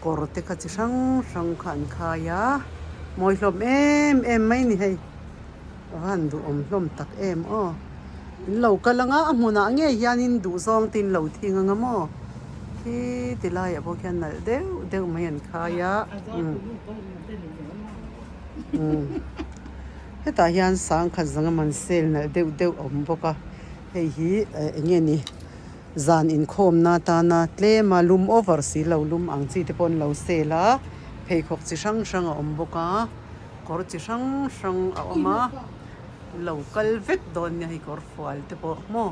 Kawr te kha chi hrang hrang kha an khai a, mawi hlawm em em mai ni hei, a va han duhawm hlawm tak em aw, in lo kal anga a hmunah ngei hianin duh zawng te in lo thing anga maw khi ti laiah pawh khian nalh deuh deuh mai an khai a umm hetah hian sangkhat zanga man sale nalh deuh deuh a awm bawk a hei hi eng nge ni. Zan inkhawmna atana tlema lum over si lo lum ang chi te pawh an lo sel a, pheikhawk chi hrang hrang a awm bawk a, kawr chi hrang hrang a awm a, lo kal vek dawn nia hei kawr fual te pawh maw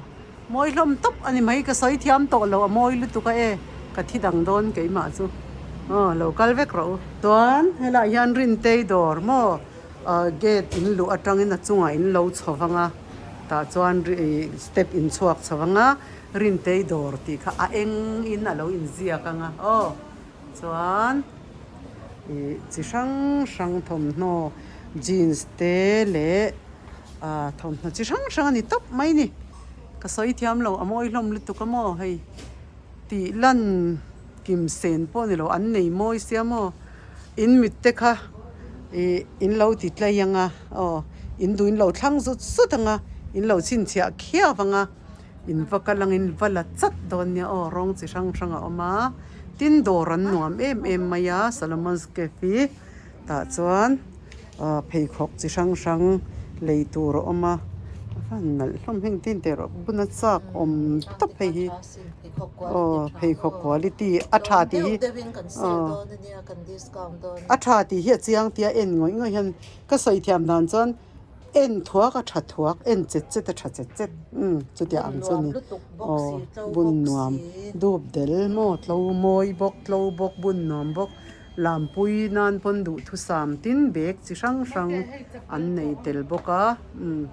mawi hlawm tawp a ni mai ka sawi thiam tawh lo a mawi lutuk a e ka thi dang dawn keimah chu aw lo kal vek rawh u. Chuan helaiah hian Rintei dawr maw gate in luh atangin a chungah in lo chho vang a. Tah chuan ih step in chhuak chho ang a, Rintei dawr tih kha a eng in a lo inziak ang a aw. Chuan ih chi hrang hrang thawmhnaw jeans te leh ah thawmhnaw chi hrang hrang a ni tawp mai ni. Ka sawi thiam lo a mawi hlawm lutuk a maw hei tih lan kim sen pawh ni lo an nei mawi sia maw. In mit te kha ih in lo ti tlei ang a aw in duh in lo thlang zut zut ang a in lo chhinchhiah khiau ang a in va kal ang in va la chat dawn nia aw rawng chi hrang hrang a awm a tin dawr an nuam em em mai a Solomon's Cafe tah chuan ah pheikhawk chi hrang hrang lei tur a awm a a van nalh hlawm heng te in teh rawh buna chak awm tawp hei hi. Aw pheikhawk quality a tha tih hi aw a tha tih hi a chiang tia en ngawih ngawih hian ka sawi thiam dan chuan en thuak a tha thuak en chet chet a tha chet chet umm chutia ang chu a ni aw bun nuam dup del maw tlo mawi bawk tlo bawk bun nuam bawk lampui nan pawn duhthusam tin bag chi hrang hrang an nei tel bawk a umm.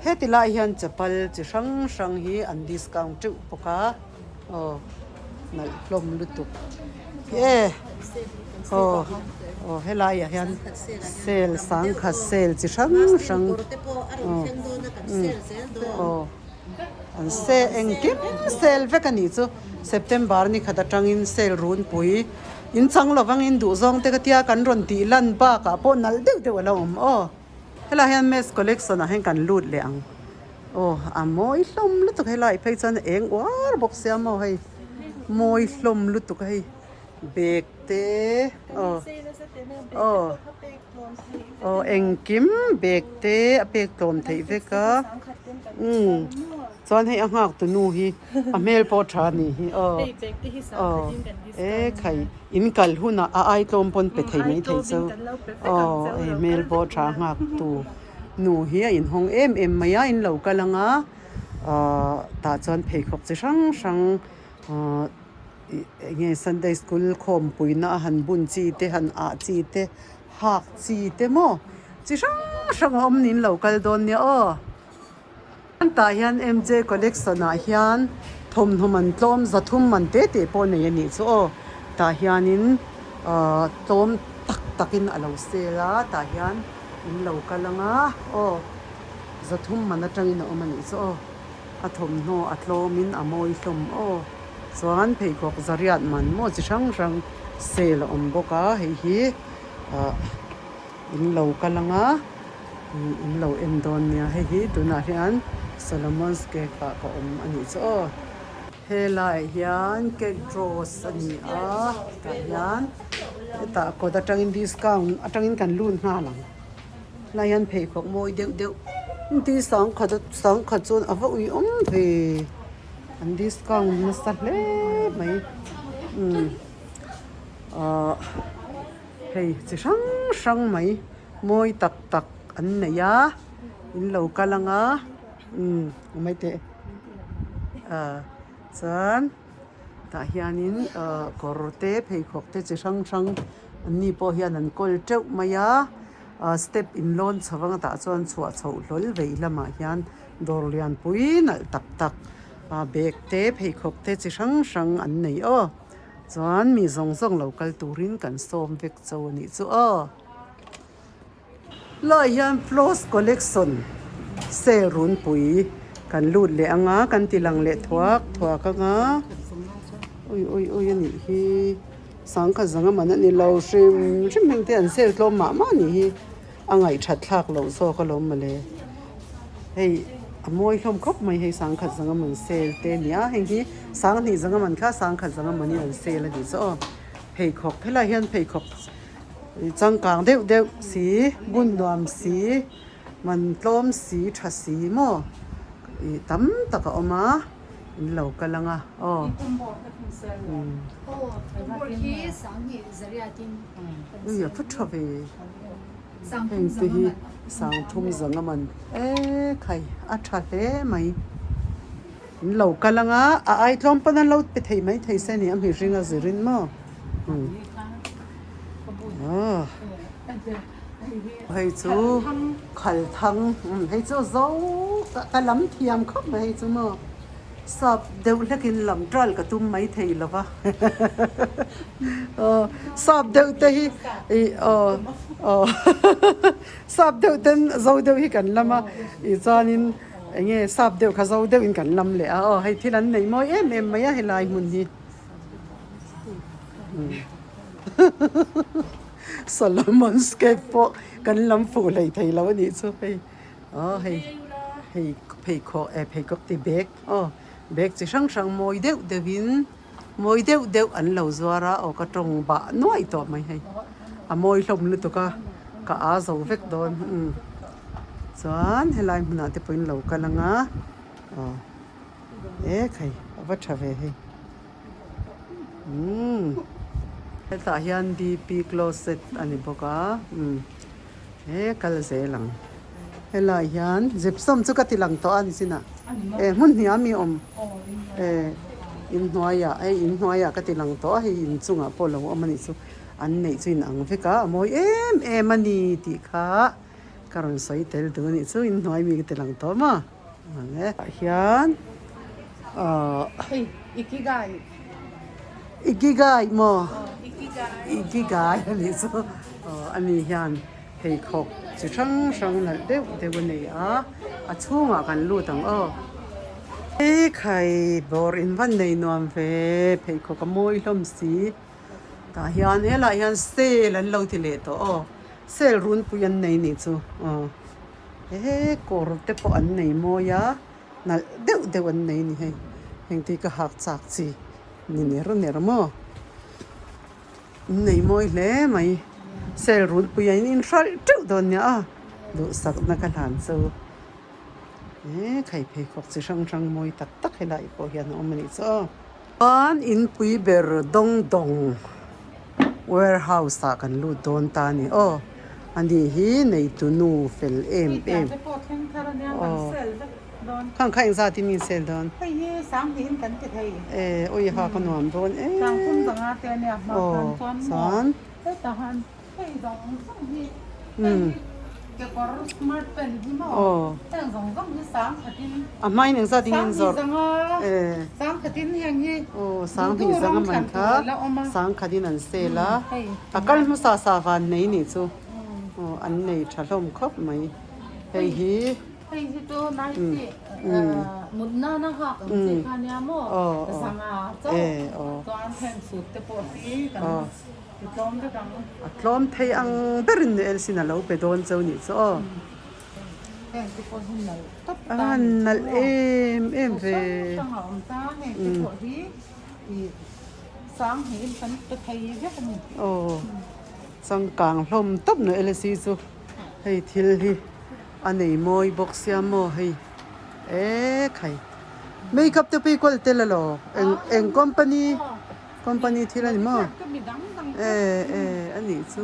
Heti lai hian chapal chi hrang hrang hi an discount teuh bawk a aw nalh hlawm lutuk e aw aw helai ah hian sale sangkhat sale chi hrang hrang aw aw an sale engkim sale vek a nih chu September ni khat atangin sale runpui in chang lovangin duhzawng te ka tia kan rawn tih lan bakah pawh nalh deuh deuh a lo awm aw. Helaiah hian maths collection ah hian kan lut leh ang aw a mawi hlawm lutuk helai phei chuan eng uar bawk sia maw hei mawi hlawm lutuk a hei bag te aw aw aw engkim bag te a pek tlawm theih vek a umm chuan hei a nghak tu nu hi a hmel pawh tha a nih hi aw aw e khai. In kal hunah a ai tlawm pawn pe thei mai thei chu aw hei hmel pawh tha nghak tu nu hi a inhawng em em mai a in lo kal ang a ahh tah chuan pheikhawk chi hrang hrang ahh ih eng nge sunday school khawmpui na a han bun chi te han ah chi te hak chi te maw chi hrang hrang a awm niin lo kal dawn nia aw. Tah hian MJ collection ah hian thawmhnaw man tlawm zathum man te te pawh nei a nih chu aw. Tah hianin ahh tlawm tak takin a lo sale a tah hian in lo kal ang a aw zathum man atangin a awm a nih chu aw. A thawmhnaw a tlawmin a mawi hlawm aw. Chuan pheikhawk zariat man maw chi hrang hrang sale a awm bawk a hei hi ahh in lo kal ang a in lo en dawn nia hei hi tunah hian Solomon's cake ah ka awm a nih chu aw. Helaiah hian cake draws a ni a tah hian hetah kawt atangin discount atangin kan lut nghal ang. Helai hian pheikhawk mawi deuh deuh engtin sangkhat sangkhat chuan a va ui awm ve an discount nasa hle mai umm ahh hei chi hrang hrang mai mawi tak tak an nei a in lo kal ang a umm awm mai teh ah chuan tah hianin ah kawr te pheikhawk te chi hrang hrang an ni pawh hian an kawl teuh mai a ah step in lawn chho anga tah chuan chhuah chhoh hlawl vei lamah hian dawr lian pui nalh tak tak ah bag te pheikhawk te chi hrang hrang an nei aw chuan mi zawng zawng lo kal turin kan sawm vek cho a nih chu aw. Lai hian Floss Collection sale runpui kan lut leh ang a kan ti lang leh thuak thuak ang a ui ui ui a nih hi sangkhat zanga man a ni lo hrim hrim heng te an sale tlawm mah mah a nih hi a ngaihthat thlak loh zawk alawm mawle hei a mawi hlawm khawp mai hei sangkhat zanga man sale te a ni a heng hi sanghnih zanga man kha sangkhat zanga man in an sale a nih chu aw pheikhawk helai hian pheikhawk. Changkang deuh deuh si, bun nuam si, man tlawm si, tha si maw ih tam tak a awm a, in lo kal ang a aw. Ui a phu tha ve, heng te hi sangthum zanga man e khai a tha hle mai. In lo kal ang a, a ai tlawm pawn an lo pe thei mai thei se ni a mihring a zirin maw. Hei chu khal thang hei chu zo ka lam thiam khawp mai hei chu maw sap deuh hlekin lam ṭal ka tum mai thei lo va aw sap deuh te hi ih aw aw sap deuh ten zo deuh hi kan lam a ih chuanin eng nge sap deuh kha zo deuhin kan lam leh a aw hei thil an nei mawi em em mai a helai hmun hi. Solomon's cave pawh kan lam fuh hlei thei lo a nih chu hei aw hei hei pheikhawk eh pheikhawk ti bag aw bag chi hrang hrang mawi deuh deuh in mawi deuh deuh an lo zuar a aw ka tawng bah nuaih tawh mai hei a mawi hlawm lutuk a ka a zo vek dawn umm chuan helai hmunah te pawhin lo kal ang a aw e khai a va tha ve hei. Umm hetah hian DP closet a ni bawk a umm he kal zel ang helai hian gypsum chu ka ti lang tawh a ni chinah eh hmun hnih a mi awm eh inhnuaiah hei inhnuaiah ka ti lang tawh a hei inchungah pawh lo awm a nih chu an neih chu in ang vek a a mawi em em a ni tih kha ka rawn sawi tel duh a nih chu inhnuai mi ka ti lang tawh maw. Tah hian ahh Ikigai Ikigai maw Ikigai a nih chu aw ani hian pheikhawk chi hrang hrang nalh deuh deuh a nei a a chhungah kan lut ang aw ekhai bawr in van nei nuam ve pheikhawk a mawi hlawm si tah hian helaiah hian sale an lo ti leh tawh aw sale runpui an nei nih chu aw. He kawr te pawh an nei mawi a, nalh deuh deuh an nei a ni hei. Heng te hi ka hak chak chi ni ner ner maw. An nei mawi hle mai. Sale runpui a in inhralh teuh dawn nia a, duhsakna ka hlan chu. He khai pheikhawk chi hrang hrang mawi tak tak helai pawh hian a awm a nih chu aw. Chuan inpui ber dawng dawng warehouse ah kan lut dawn ta a ni aw ani hi neitu nu fel em em aw khang kha engzat in mi sel dawn e awi ha ka nuam dawn em aw chuan umm. Kekawr smart pant hi maw heng zawng zawng hi sangkhatin a hmain engzat in in zawrh sangkhatin heng hi aw sanghnih zanga man kha sangkhatin an sale a a kal hmasa sa van nei nih chu aw an nei tha hlawm khawp mai hei hi hei hi chu nighty mut nana hak ang chi kha nia maw zanga chauh chuan heng suit te pawh hi kan A tlawm thei ang berin nu Elsin a lo pe dawn cheu nih chu aw. A han nalh em em ve. Aw changkang hlawm tawp nu Elsie chu hei thil hi a nei mawi bawk sia maw hei ekhai makeup te pawh i kawl tel alaw eng eng company. Company thil a ni maw? E e a nih chu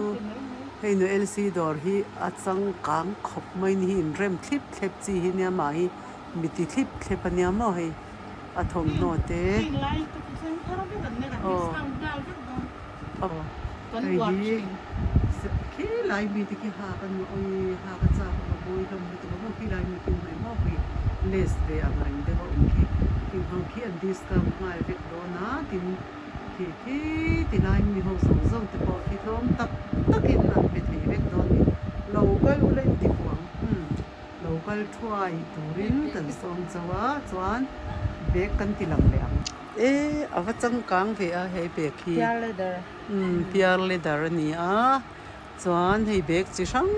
hei nu LC dawr hi a changkang khawp mai ni hi inrem thlip thlep chi hi nia mah hi mi ti thlip thlep a nia maw hei a thawmhnaw te aw aw hei hi khi lai mi te khi hak a ni awi hak a chak a mawi hlawm lutuk a maw khi lai mi khi hmai maw khi lace ve ang reng deuh a awm khi inhawng khi an discount nghal vek. Dawn a, tin khi khi ti lai mi ho zawng zawng te pawh khi tlawm tak takin an pe thei vek dawn ni. Lo kal ula in ti fuh ang, umm lo kal thuai turin kan sawm chauh a, chuan bag kan ti lang leh ang. E a va changkang ve a he bag hi. Pure leather. Umm pure leather a ni a, chuan hei bag chi hrang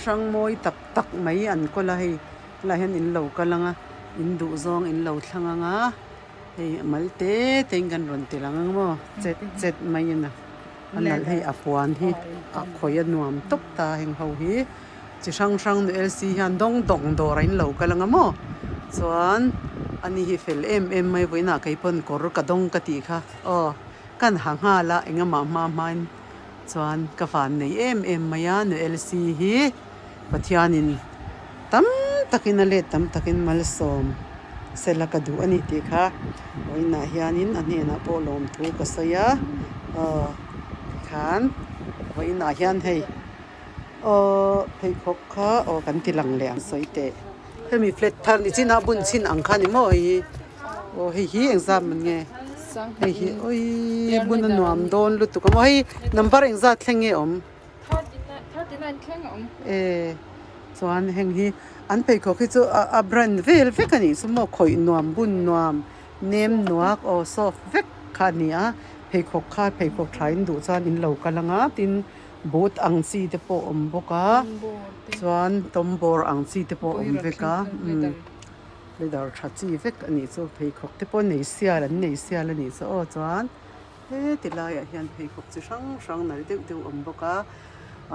hrang mawi tak tak mai an kawl a hei helaiah hian in lo kal ang a, in duh zawng in lo thlang ang a. Hei a mal te te in kan rawn ti lang ang maw chet chet mai in a a nalh hei a puan hi a khawi a nuam tawp ta heng ho hi chi hrang hrang nu LC hian dawng dawng dawr a in lo kal ang a maw chuan ani hi fel em em mai vawiinah keipawn kawr ka dawng ka tih kha aw kan ha nghal a engemaw hma hma in chuan ka van nei em em mai a nu LC hi Pathianin tam takin a let tam takin malsawm sela ka duh a ni tih kha vawiinah hianin a hnenah pawh lawmthu ka sawi a aw tikhan vawiinah hian hei aw pheikhawk kha aw kan ti lang leh ang sawi teh hemi flat thar ni chin a bun chhin ang kha ni maw hei hi aw hei hi engzat man nge hei hi awii bun a nuam dawn lutuk a maw hei number engzat thleng nge awm. E chuan heng hi an pheikhawk hi chu a brand vel vek a nih chu maw khawih nuam bun nuam nem nuak aw soft vek kha a ni a pheikhawk kha pheikhawk tha in duh chuan in lo kal ang a tin boot ang chi te pawh a awm bawk a chuan tawmbawr ang chi te pawh a awm vek a umm leather tha chi vek a nih chu pheikhawk te pawh nei sial an nei sial a nih chu aw chuan. Heti laiah hian pheikhawk chi hrang hrang nalh deuh deuh a awm bawk a,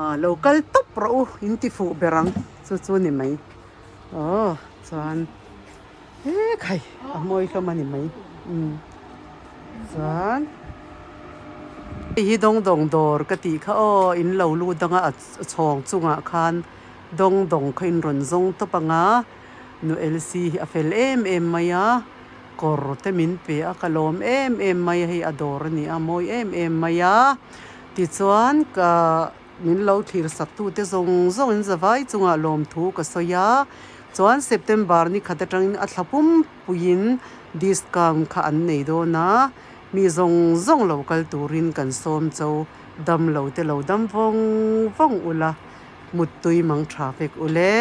ah lo kal tawp rawh u in ti fuh ber ang chu chu ni mai aw chuan he khai a mawi hlawm a ni mai umm chuan hei hi dawng dawng dawr ka tih kha aw in lo lut anga a chhawng chungah khan dawng dawng kha in rawn zawng tawp ang a nu Elsie hi a fel em em mai a. Kawr te min pe a, ka lawm em em mai a, hei a dawr a ni a, mawi em em mai a. Tichuan ka min lo thlir sak tu te zawng zawng in zavai chungah lawmthu ka sawi a, chuan September ni khat atangin a thla pum puiin discount kha an nei dawn a, mi zawng zawng lo kal turin kan sawm cho dam lo te lo dam vawng vawng ula, muttui mang tha vek ule.